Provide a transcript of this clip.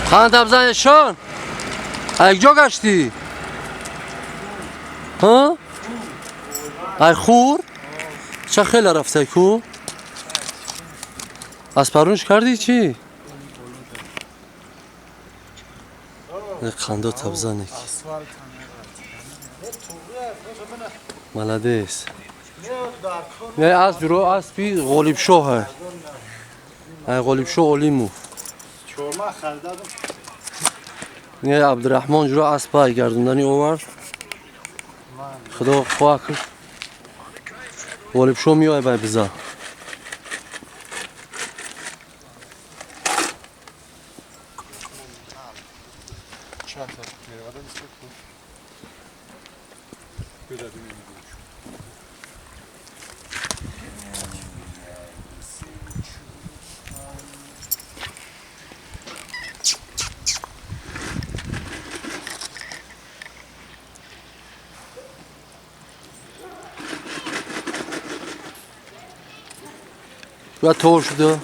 Қанд абзан шон. Ай ҷо гаштӣ? Ҳа? Ай хур? Ча хеле рафтай ку? Аз парунш кардӣ чӣ? Қандо табзанек. Молодец. Не аз ҷуро аспи Ғолибшоҳ. Ай Ғолибшоҳ Олимов. Чорма харидадам. Не Абдурраҳмон ҷуро аспа гардондани овард. Худо хоҳ кард. Ғолибшоҳ меояд бай биза. Я тор шуда.